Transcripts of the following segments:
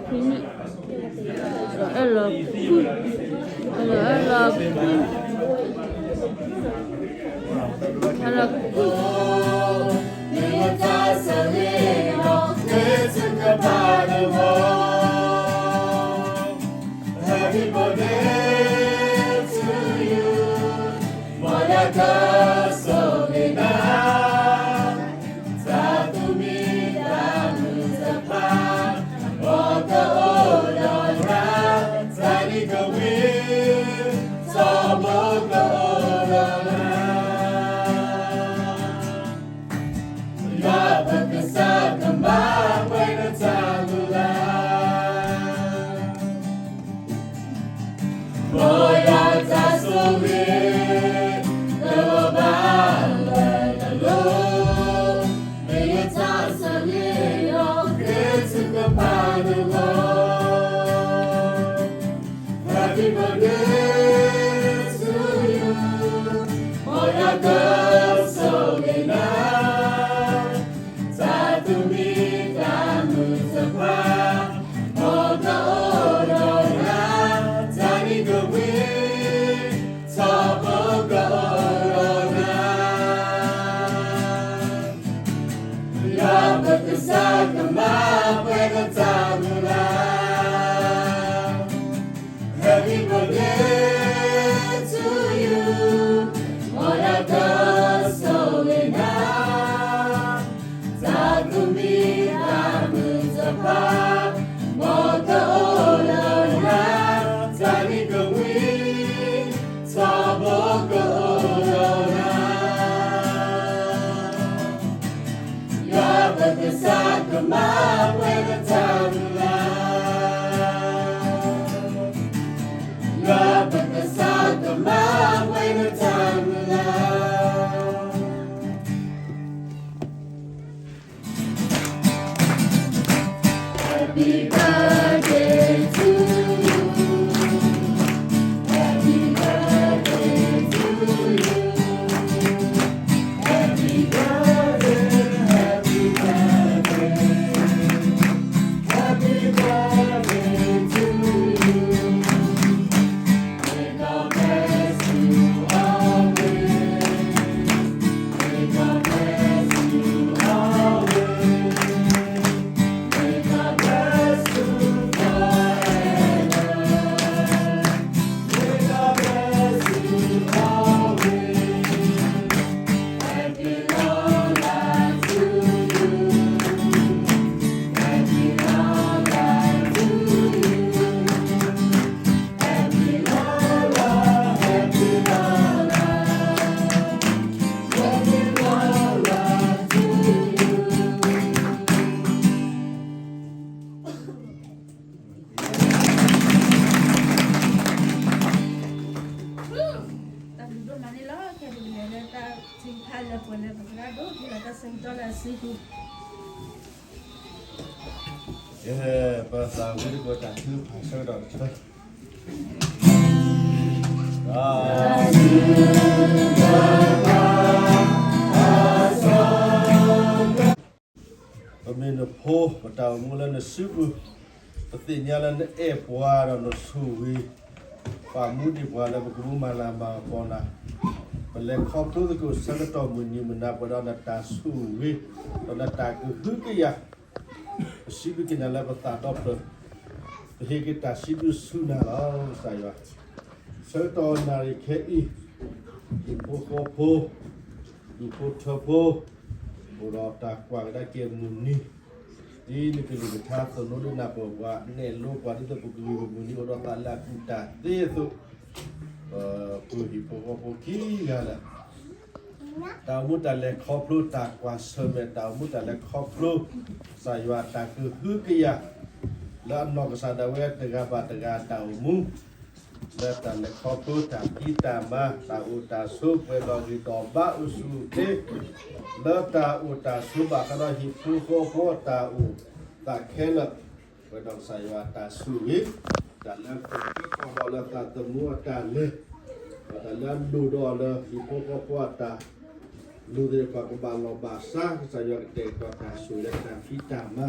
ဖံန့ၣ်, အဲၣ်လီၤကွံ, အဲၣ်လီၤကွံ, အဲၣ်လီၤကွံ, မ့ၢ်တၢ်ဆိၣ်ဂ့ၤဒီး မ့ၢ်တၢ်ဆိၣ်ဂ့ၤဒီး Happy birthday to you, မ်ယွၤကဆိၣ်ဂ့ၤနၤ, တၢ်သူၣ်မံသးမုာ်တဖၣ်, မ်ကအိၣ်ဒီးနၤ, တနံၤကဝံၤ, ထီဘိကအိၣ်ဒီးနၤ. ယွၤပကစၢ်ကမၤပှဲၤနတၢ်မုၢ်လၢ်, မ်ယွၤတၢ်ဆိၣ်ဂ့ၤ ကလီၤဘၣ်လၢနလိၤ, မ့ၢ်ယတၢ်ဆိၣ်ဂ့ၤဒီး ခရံာ်စူၢ်ကပၤနလီၤ. Happy birthday to you, မ်ယွၤကဆိၣ်ဂ့ၤနၤ, တၢ်သူၣ်မံသးမုာ်တဖၣ်, မ်ကအိၣ်ဒီးနၤ, တနံၤကဝံၤ, ထီဘိကအိၣ်ဒီးနၤ. ယွၤပကစၢ်ကမၤပှဲၤနတၢ်မုၢ်လၢ်, Happy birthday to you, မ်ယွၤကဆိၣ်ဂ့ၤနၤ, တၢ်သူၣ်မံသးမုာ်တဖၣ်, မ်ကအိၣ်ဒီးနၤ, တနံၤကဝံၤ, ထီဘိကအိၣ်ဒီးနၤ. ယွၤပကစၢ်ကမၤပှဲၤနတၢ်မုၢ်လၢ်, Happy birthday to you, Happy long life to you. Happy long life to you. Happy long life, happy long life, happy long life to you. တၢ်ဘျုးဒိၣ်မးန့ၣ်လီၤ. ခဲအံၤပကလဲၤလၢတၢ်ထုကဖၣ်လၢပှဲၤလၢပသရၣ်ဒိၣ် ဒ်သိးတၢ်ဆၢကတီၢ်လၢအစုပူၤ, ယဟဲပသးဝံၣ်သကိးတၢ်ထုကဖၣ်ဆၢကတီၢ်တဆၢ ပမ့ၢ်နဖိ ပတၢ်အိၣ်မူလၢနစုပူၤ, ပသ့ၣ်ညါလၢနအဲၣ်ပှၤဒီးနဆိၣ်ဂ့ၤ ပှၤမူဒံးပှၤလၢပကမူမၤလၤမၤကပီၤနၤ, ပလဲၤခီဖျိသကိးဆၢကတီၢ်မုၢ်နံၤမုၢ်နၤပှဲၤဒီးနတၢ်ဆိၣ်ဂ့ၤ ဒီးနတၢ်ကဟုကယာ် ပစံးဘျုးက့ၤနၤလၢပသးဒီဖျၢၣ်, ပဟ့ၣ်က့ၤတၢ်စံးဘျုးဆူနၤလီၤ ကစၢ်ယွၤ, ဆၢကတီၢ်နၣ်ရံၣ်ခဲအံၤ, ဟံၣ်ဖိဃီဖိ, ဒူၣ်ဖိထၢဖိ, အိၣ်ဒီးတၢ်ကွၢ်ကဒါက့ၤမုၢ်နံၤ, ဒ်နကလုၢ်ကထါသိၣ်လိဒိကနၣ်ပၢၢ်ပှၤ နဲၣ်လိပှၤဒ်သိးပကလုၢ်ပမုၢ်နံၤအိၣ်ဒီးသးလၢအကူၣ်တၢ်သ့အသိး, ပဟံၣ်ဖိဃီဖိခံဂၤလၢ တၢ်အိၣ်မူတၢ်လဲၤခီဖျိတၢ်ကွၢ်ဆၢၣ်မဲာ် တၢ်အိၣ်မူတၢ်လဲၤခီဖျိ ကစၢ်ယွၤတၢ်ကဟုကယာ် လၢအနီၢ်ကစၢ်ဒၣ်ဝဲတဂၤဘၣ်တဂၤတၢ်အိၣ်မူ လၢတၢ်လဲၤခီဖျိတၢ်ဖံးတၢ်မၤ တၢ်အိၣ်တၢ်ဆိးပှဲၤဒီးဂံၢ်ဒီးဘါအိၣ်ဆူၣ်အိၣ်ချ့ လၢတၢ်အိၣ်တၢ်ဆိးဘၣ်ဃးဒီးဟံၣ်ဖိဃီဖိအတၢ်အိၣ်သးခဲလၢာ် ပှဲၤဒီးကစၢ်ယွၤအတၢ်ဆိၣ်ဂ့ၤ တၢ်လၢပကကီၢ်ဒီးလၢသးသမူအတၢ်လဲၤ ဒီးတၢ်လၢအလိၣ်ဒီးလၢဟံၣ်ဖိဃီဖိအတၢ် လိၣ်သ့ၣ်တဖၣ်ကဘၣ်လီၢ်ဘၣ်စး ကစၢ်ယွၤကတဲာ်ကတီၤတၢ်ဆိၣ်ဂ့ၤလၢတၢ်ဖံးတၢ်မၤ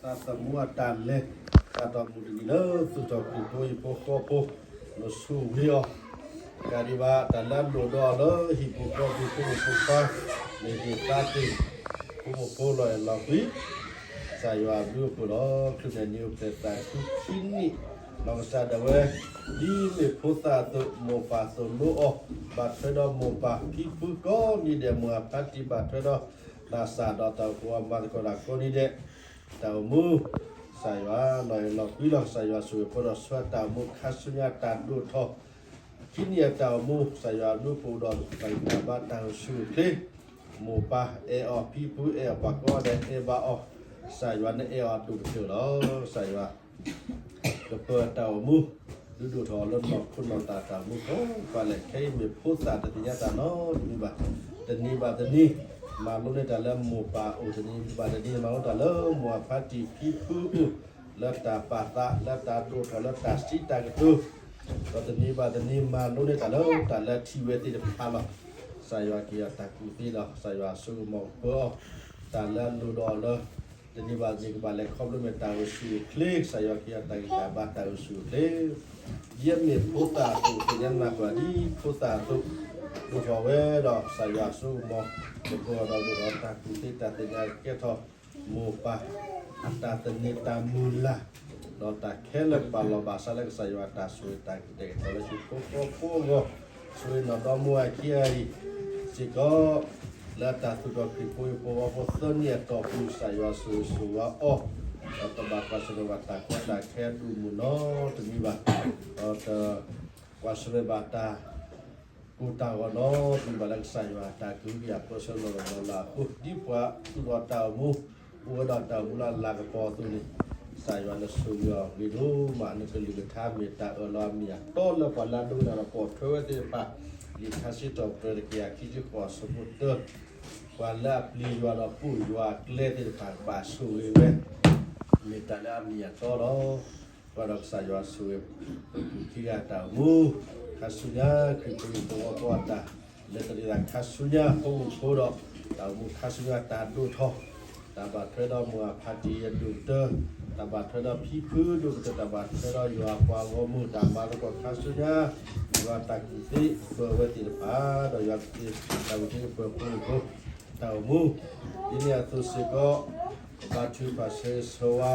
သ တၢ်သမူအတၢ်လဲၤ တၢ်တီၢ်မူတနံၤလၢ သူၣ်ထီၣ်ခရံာ်ဖိဟံၣ်ဖိဃီဖိ လီၤဆူၣ်ဝံၤအီၤ, ကဒံးဘၣ် တၢ်လၢအလိၣ်ဒီးအီၤလၢဟံၣ်ပူၤဃီပူၤဖိမုၣ်ဖိခွါ မ့ၢ်ဟ့ၣ်သါသ့ၣ် ဖိမုၣ်ဖိလီၤအဲၣ်လီၤကွံ ကစၢ်ယွၤအဘျုးအဖှိၣ်လီၤ. ချုးန့ၣ်နံၤအိၣ်ဖျဲၣ်သးခုခံနံၣ် လီၤကစၢ်ဒၣ်ဝဲ ဒ်မ့ၢ်ဖိသၣ်အသိး မိၢ်ပၢ်သိၣ်လိအီၤ, ဘၣ်ထွဲဒီးမိၢ်ပၢ်ဖံဖုကိးနံၤဒဲး မိၢ်အဖါတံၢ်ဘၣ်ထွဲဒီး သးစၢ်ဒီးတၢ်အိၣ်ဖှိၣ်အမၤသကိးတၢ်ကိးနံၤဒဲး တၢ်အိၣ်မူ ကစၢ်ယွၤလီၤအဲၣ်လီၤကွံလီၤ. ကစၢ်ယွၤဆိၣ်ဂ့ၤဖိဒီးဆှၢတၢ်အိၣ်မူခါဆူညါတၢ်ဒိၣ်ထီၣ် ခံနံၣ်အတၢ်အိၣ်မူ ကစၢ်ယွၤဘျုးဖှိၣ်ဒီးတၢ်ဂံၢ်တၢ်ဘါတၢ်အိၣ်ဆူၣ်အိၣ်ချ့ မိၢ်ပၢ်အဲၣ်အီၤ ဖံဖုအဲၣ်အီၤ ပှၤကိးဂၤဒဲးအဲၣ်ဘၣ်အီၤ ကစၢ်ယွၤနအဲၣ်အီၤအဒိၣ်ကတၢၢ်လီၤ. ကစၢ်ယွၤ ကပၢတၢ်အိၣ်မူ ဒုးဒိၣ်ထီၣ်လၢနီၢ်ခိနီၢ်သးတၢ်အိၣ်မူကိးဂၤဒဲး ခဲအံၤမ့ၢ်ဖိသၣ်တသ့ၣ်ညါတၢ်နီတမံၤဘၣ်. တနံၤဘၣ်တနံၤ မၤလိန့ၢ်တၢ်လၢမိၢ်ပၢ်အအိၣ် တနံၤဘၣ်တနံၤ မၤလိတၢ်လၢမိၢ်အဖါတံၢ်ဖံဖုအအိၣ် လၢတၢ်ပာ်သး လၢတၢ်ဒိၣ်ထီၣ် လၢတၢ်စံးတၢ်ကတိၤ ဒီးတနံၤဘၣ်တနံၤ မၤလိန့ၢ်တၢ်လၢတၢ်လၢထံၣ်ဝဲသ့ၣ်တဖၣ်လီၤ. ကစၢ်ယွၤက့ၤအီၤတၢ်ကူၣ်သ့ဒီး ကစၢ်ယွၤဆိကမိၣ်ကပၢအီၤ တၢ်လၢအလိၣ်ဒီးအီၤလၢ တနံၤဘၣ်တနံၤကဘၣ်လဲၤခီဖျိမ့ၢ်တၢ်အိၣ်ဆူၣ်အိၣ်ချ့ ကစၢ်ယွၤက့ၤအီၤတၢ်ဂံၢ်တၢ်ဘါတၢ်အိၣ်ဆူၣ်အိၣ်ချ့ ယဲမ့ၢ်ဖိသၣ်အသိး သ့ၣ်ညါနၢ်ပၢၢ်ဒ်ဖိသၣ်အသိး ဒိၣ်ထီၣ်ဝဲဒီး ကစၢ်ယွၤဆိကမိၣ် ကပၢအီၤဒီးဒိၣ်ထီၣ်တၢ်ကူၣ်သ့တၢ်သ့ၣ်ညါကဲထီၣ် မိၢ်ပၢ် အတၢ်သန့ၤတၢ်မုၢ်လၢ် ဒီးတၢ်ခဲလၢာ်ကပာ်လီၤဘၣ်ဆၣ်လၢကစၢ်ယွၤတၢ်ဆိၣ်ဂ့ၤတၢ်ကတဲာ်ကတီၤလၢဟံၣ်ဖိဃီဖိအဂီၢ် ဆိၣ်ဂ့ၤနီၢ်ဒီမါဝၤခံဂၤအံၤစ့ၢ်ကီး လၢတၢ်သူၣ်ထီၣ်ခရံာ်ဖိဟံၣ်ဖိဃီဖိသၢနံၣ်အတီၢ်ပူၤ ကစၢ်ယွၤဆိၣ်ဂ့ၤဆိၣ်ဝါအီၤ ဒီးတဘၣ်ကွၢ်ဆၢၣ်မဲာ်ဘၣ်တၢ်ကီတၢ်ခဲအဒိၣ်မုၢ်နီတမံၤဘၣ် ဒီးတကွၢ်ဆၢၣ်မဲာ်ဘၣ်တၢ် ကိၢ်တၢ်ဂီၤနီတမံၤဘၣ်လၢကစၢ်ယွၤတၢ်ကဟုကယာ်ပၢဆှၢလီၤလီၤလးအဃိ ဒ်ပှၤသူၣ်ထီၣ်တၢ်အိၣ်မူ အိၣ်ဝဲဒီးတၢ်အိၣ်မူလၢအလၤကပီၤအသိးန့ၣ် ကစၢ်ယွၤလၢဆိၣ်ဂ့ၤအီၤဂ့ၤဒိၣ်မး အနကလုၢ်ကထါမ့ၢ်တၢ်အၢၣ်လီၤအမ့ၢ်အတီလၢပှၤလၢအဒိကနၣ်ဒီးပိာ်ထွဲဝဲသ့ၣ်တဖၣ် လံာ်ထါစံးထီၣ်ပတြၢၤတကယၤခံဆံဃိး အဆၢဖိတၢ ပှၤလၢအပျံၤယွၤဒီးပိာ်ယွၤအကျဲသ့ၣ်တဖၣ် ကဘၣ်ဆိၣ်ဂ့ၤဝဲ မ့ၢ်တၢ်လၢအမ့ၢ်အတီလီၤ. ပှၤဒီးကစၢ်ယွၤဆိၣ်ဂ့ၤ ပှၤခံဂၤတၢ်အိၣ်မူ ခါဆူညါ ခရံာ်ဖိဟံၣ်ဖိဃီဖိအတၢ် လဲၤတလံၤသးခါဆူညါ ဖိမုၣ်ဖိဒီး တၢ်အိၣ်မူခါဆူညါတၢ်ဒိၣ်ထီၣ် တၢ်ဘၣ်ထွဲဒီးမိၢ်အဖါတံၢ်အဒိၣ်ကတၢၢ် တၢ်ဘၣ်ထွဲဒီးဖံဖုဒိၣ်ကတၢၢ် တၢ်ဘၣ်ထွဲဒီးယွၤအပှၤဂီၢ်မုၢ် တၢ်မၤသကိးခါဆူညါ ယွၤတၢ်ကူၣ်သ့ကပၢၤဝဲသ့ၣ်တဖၣ် ဒီးယွၤတၢ်ကူၣ်သ့ကပၢၤဖိမုၣ်ဖိ တၢ်အိၣ်မူ ဒ်န့ၣ်အသိးစ့ၢ်ကီး ဘါထုကဖၣ်ဆၢဂ့ၤဆၢဝါ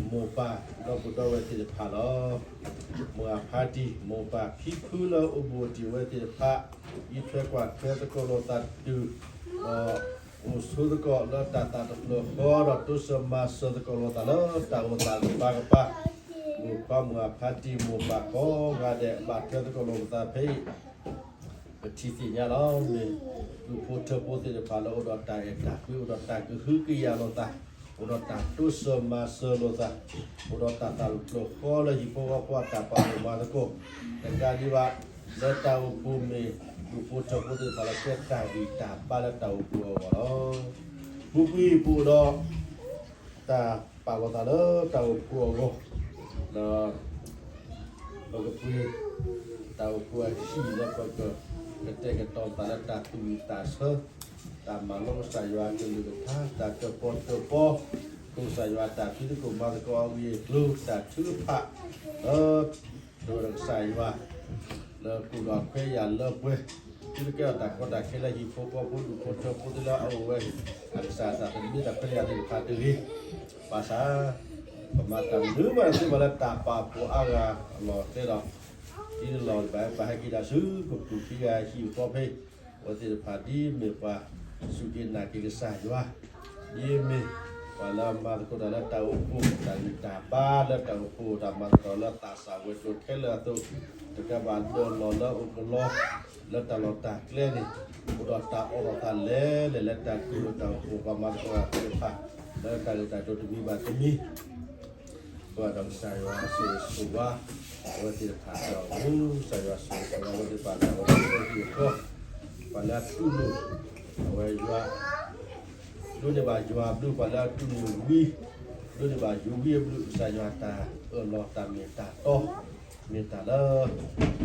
မိၢ်ပၢ်ဒီပုၢ်ဒီဝဲၢ်သ့ၣ်တဖၣ်လီၤ. မိၢ်အဖါတံၢ် မိၢ်ပၢ်ဖံဖုလၢအိၣ်ဘူးအိၣ်တံၢ်ဝဲသ့ၣ်တဖၣ် အံးထွဲကွၢ်ထွဲသကိးလိာ်သးတုၤ ဒီးအိၣ်ဆိးသကိးလၢတၢ်သးတဖျၢၣ်ဃီ ဒီးတိစၢၤမၤစၢၤသကိးလိာ်သးလၢတၢ်အိၣ်သးကပၤကပၤ မိၢ်ခွါမိၢ်အဖါတံၢ်မိၢ်ပၢ်ကိးဂၤဒဲး ဘၣ်ထွဲသကိးလိာ်ပသးဖဲအံၤ ပထံၣ်သ့ၣ်ညါလီၤ. မ့ၢ်ဒူၣ်ဖိထၢဖိသ့ၣ်တဖၣ်လၢအိၣ်ဒီးတၢ်အဲၣ်တၢ်ကွံ အိၣ်ဒီးတၢ်ကဟုကယာ်လိာ်သး, အိၣ်ဒီးတၢ်တိစၢၤမၤစၢၤလိာ်သး, အိၣ်ဒီးတၢ်သးတဖျၢၣ်ဃီလၢဟံၣ်ဖိဃီဖိအတၢ်ပာ်ဖှိၣ်မၤသကိး, တကးဒံးဘၣ် လၢတၢ်အိၣ်ဖှိၣ်မ့ၢ်ဒူၣ်ဖိထၢဖိသ့ၣ်တဖၣ်လၢကဲတၢ်ဂံၢ်တၢ်ဘါလၢတၢ်အိၣ်ဖှိၣ်အဂီၢ်လီၤ. ပူၤကွံာ်ပအိၣ်ဒီး တၢ်ပာ်လီၤသးလၢတၢ်အိၣ်ဖှိၣ်အဂီၢ်, ဒီး ပကပှ့ၤ တၢ်အိၣ်ဖှိၣ်အဟံၣ်လၢပက ကတဲာ်ကတီၤပသးလၢတၢ်သူၣ်ဝံၣ်သးဆၢ, တၢ်မၤလိကစၢ်ယွၤကလုၢ်ကထါ, တၢ်ကၢၢ်ပီၤကၢၢ်ပီ, ကစၢ်ယွၤတၢ်ဖံးသကိးမၤသကိးအဂ့ၢ်အကျိၤ, တၢ်ထုကဖၣ် လၢ ဒိၣ်ဒီးကစၢ်ယွၤ လၢကူၣ်ဒီးခွဲးယာ်လၢပှဲၤ, သုတကဲထီၣ်တၢ်ကီတၢ်ခဲလၢဟံၣ်ဖိဃီဖိဒူၣ်ဖိထၢဖိသ့ၣ်လၢအအိၣ်ဝဲ အကစၢ်တၢ်သဘျ့တၢ်ခွဲးတၢ်ယာ်သ့ၣ်တဖၣ်တဂ့ၤ, ဘၣ်ဆၣ် ပမၤတၢ်မနုၤမးတသ့ဘၣ်လၢတၢ်ပာ်ဖှိၣ်အါဂၤအလီၢ်တဲဒီး ဒ်န့ၣ်လီၤ ပဘၣ်ဟဲက့ၤတၢ်ဆူပပူၤခံဂၤဟံၣ်အဃီဖဲ အဝဲသ့ၣ်တဖၣ်ဒ်မ့ၢ်ပှၤစူၢ်က့ၤနာ်က့ၤကစၢ်ယွၤ, ဒ်မ့ၢ်ပှၤလၢအမၤသကိးတၢ်လၢတၢ်အိၣ်ဖှိၣ် တၢ်ဂံၢ်တၢ်ဘါလၢတၢ်အိၣ်ဖှိၣ် တၢ်မၤသကိးလၢသးစၢ်ဝဲၤကျိၤခဲလၢာ်အသိး, တကးဘၣ်ဒၢးလီၢ်လၢအိၣ်ကလီ လၢတၢ်လီၢ်တၢ်ကျဲန့ၣ် အိၣ်ဒီးတၢ်အီၣ်ဒီးသးလဲၤလဲၤလၢတၢ်တူၢ်လိာ်တၢ်အိၣ်ဖှိၣ် ပှၤမၤသကိးတၢ်သ့ၣ်တဖၣ် လၢတၢ်ဂ့ၢ်တၢ်ကျိၤတမံၤဘၣ်တမံၤ ပှၤဒီးကစၢ်ယွၤဆိၣ်ဂ့ၤဆိၣ်ဝါ အဝဲသ့ၣ်တဖၣ်ဒီး ကစၢ်ယွၤဆိၣ်ဂ့ၤဆိၣ်ဝါအဝဲသ့ၣ်တဖၣ်ဒီး အဝဲသ့ၣ်တဖၣ် ပှၤလၢအတူၢ်လိာ် အဝဲယွၤ ဒိးန့ၢ်ဘၣ်ယွၤအဘျုး ပှၤလၢအတူၢ်လိာ်ဝံ ဒိးန့ၢ်ဘၣ်ယွၤဝံအဘျုး ကစၢ်ယွၤတၢ်အၢၣ်လီၤတၢ်မ့ၢ်တၢ်တီ မ့ၢ်တၢ်လၢ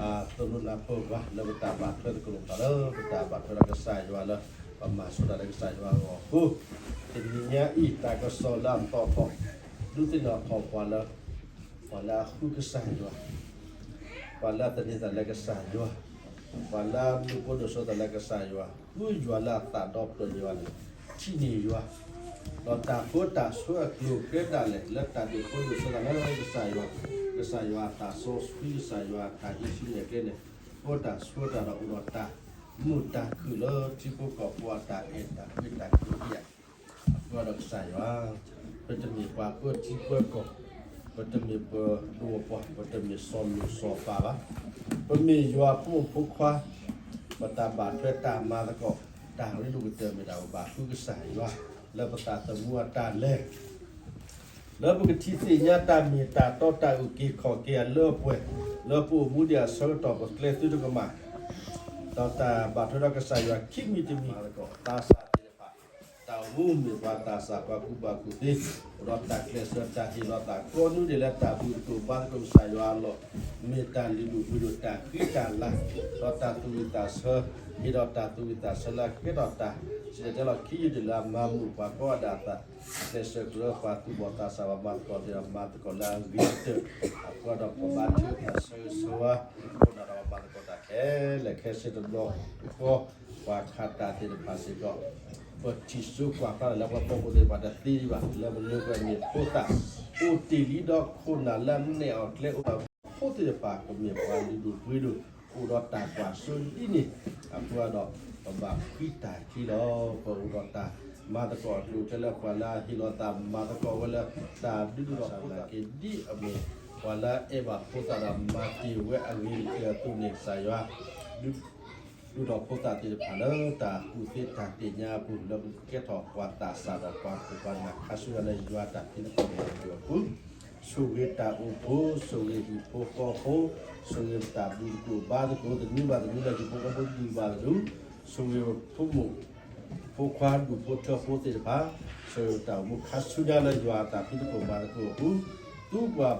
အသိၣ်လိနၢ်ပၢၢ်ပှၤ လၢပတၢ်ဘၣ်ထွဲသကိးလိာ်ပသးလၢ ပတၢ်ဘၣ်ထွဲဒီးကစၢ်ယွၤလၢ ပမၤဆိတၢ်လၢကစၢ်ယွၤအဂီၢ်အဃိ တနံၤညါအံၤ တၢ်ကစီၣ်လၢအသီၣ်ထီၣ် ဒုးသ့ၣ်နီၣ်ထီၣ်ပှၤလၢ ပှၤလၢအဃုကစၢ်ယွၤ, ပှၤလၢအသန့ၤသးလၢကစၢ်ယွၤ, ပှၤလၢအဒိၣ်ဖိဒိၣ်စိသးလၢကစၢ်ယွၤ, ဃုယွၤလၢအသးဒီဖျၢၣ်န့ၢ်ယွၤန့ၣ်, ထံၣ်န့ၢ်ယွၤ, ဒီးတၢ်ဃၢတၢ်ဆၢအကျိၤကျဲဒၣ်လဲာ် လၢတၢ်ဒိၣ်ဖိဒိၣ်စိသးလၢကစၢ်ယွၤ, ကစၢ်ယွၤအတၢ်စီဆှံ, ကစၢ်ယွၤအတၢ်ဟံးစုနဲၣ်ကျဲန့ၣ်, ဃၢတၢ်ဆၢတၢ်ဒီးအိၣ်ဒီးတၢ်မုာ်တၢ်ခုၣ်လၢထံဖိကီၢ်ဖိအတၢ်အဲၣ်တၢ်ကွံတၢ်ကဟုကယာ် အဃိဒီးကစၢ်ယွၤ, ပတမ့ၢ်ပှၤပၢထံပၢကီၢ်, ပတမ့ၢ်ပှၤဒိၣ်ပှၢ်, ပတမ့ၢ်စီၤလိၣ်စီၤပၤဘၣ်, ပမ့ၢ်ယွၤဖိမုၣ်ဖိခွါ, ပတၢ်ဘၣ်ထွဲတၢ်မၤသကိး, တၢ်ရ့လိာ်ကတၢၢ်မ့ၢ်ဒၣ်ပဘၣ်ဃုကစၢ်ယွၤ, လၢပသးသမူအတၢ်လဲၤ လၢပကထံၣ်သ့ၣ်ညါတၢ်မ့ၢ်တၢ်တီတၢ်အုၣ်က့ၤခီၣ်က့ၤအလၢအပှဲၤ, လၢပအိၣ်မူဒံးအဆၢကတီၢ်ပကျဲသုတကမၣ်, ဒီးတၢ်ဘၣ်ထွဲဒီးကစၢ်ယွၤခံမံၤတမံၤသကိး သးစၢ်သ့ၣ်တဖၣ်, တၢ်အိၣ်မူမ့ၢ်ပှၤသးစၢ်ပှၤကူၣ်ဘၣ်ကူၣ်သ့, အိၣ်ဒီးတၢ်ကျဲးစၢးတၢ်ဟ့ၣ်လီၤသးကိးနွံဒဲးလၢတၢ်ဘူၣ်သကိးဘါသကိးကစၢ်ယွၤအလီၢ်, မ့ၢ်တၢ်လုၢ်ဒိၣ်ပှ့ၤဒိၣ်တၢ်ဃံတၢ်လၤ, ဒီးတၢ်သူၣ်ဝံၣ်သးဆၢ, ဟ့ၣ်ဒီးတၢ်သူၣ်ဝံၣ်သးဆၢလၢအကဲထီၣ်တၢ် စံၣ်တဲၤတဲလီၤခံယုၢ်ဒၣ်လၢအမၤမုာ်ပှၤကိးဂၤဒဲးအသး, ကျဲးစၢးကရၢပှၤသူၣ်ဘီၣ်သးစၢ်ဘၣ်မၤသကိးသ့ၣ်ဒီးမၤသကိးလၢအဂ့ၤကတၢၢ်, အဃိဒီးပဘါထုကဖၣ်ဆၢဂ့ၤဆၢဝါ, ခိၣ်နၢ်ဒီးပမၤသကိးတၢ်ခဲလၢာ်ခဲဆ့တဘျီဃီ, ပှၤခးတၢ်သ့ၣ်တဖၣ်စ့ၢ်ကီး, ပထံၣ်စိကွၢ်ဖျါလၢပှၤဖီခိၣ်သ့ၣ်တဖၣ်တသ့ဒံးဘၣ်, လၢပမ့ၢ်ကွၢ်မ့ၢ်ဖိသၣ်, အိၣ်တ့ၢ်လံဒီးခိၣ်နၢ်လၢအနဲၣ်အီၤကျဲအိၣ်ဒီး ဖိသ့ၣ်တဖၣ်ကမ့ၢ်ပှၤလုၢ်ဒိၣ်ပှ့ၤဒိၣ်, အိၣ်ဒီးတၢ်ကွၢ်စိဒ်န့ၣ်, အဃိဒီး ပဘၣ်ဃံတၢ်ခံလီၤ. ပအိၣ်ဒီးတၢ်မၤသကိးအကျိၤ တဲလၢပှၤလၢအဟ့ၣ်လီၤသးမၤသကိးဝဲလၢ တၢ်ဒုးဒိၣ်ထီၣ်ဖိသၣ်နာ်က့ ဒ်အမ့ၢ်ပှၤလၢအအဲၣ်ဘၣ်ဖိသၣ်ဒီးမၤတ့ၢ်ဝဲအဂ့ၤကတၢၢ်အသိးန့ၣ် ကစၢ်ယွၤ ဒုး ဒိၣ်ထီၣ်ဖိသၣ်သ့ၣ်တဖၣ်လၢတၢ်ကူၣ်သ့တၢ်သ့ၣ်ညါအပူၤ လၢပကကဲထီၣ်ပှၤသးစၢ်ဒီးပှၤခိၣ်ပှၤနၢ် ခါဆူညါလၢယွၤတၢ်ဖံးသကိးမၤသကိးအပူၤ, ဆိၣ်ဂ့ၤတၢ်အိၣ်ဖှိၣ်, ဆိၣ်ဂ့ၤဟံၣ်ဖိဃီဖိ, ဆိၣ်ဂ့ၤပတၢ်ဘူၣ်သကိးဘါသကိး တနွံဘၣ်တနွံလၢဟံၣ်ဖိဃီဖိဒုၣ်ဘၣ်တဒု, ဆိၣ်ဂ့ၤဖိမုၣ်ဖိခွါဒူၣ်ဖိထၢဖိသ့ၣ်တဖၣ်, ဆိၣ်ဂ့ၤပတၢ်အိၣ်မူခါဆူညါလၢယွၤတၢ်ဖံးသကိးမၤသကိးအပူၤ, သူပှၤ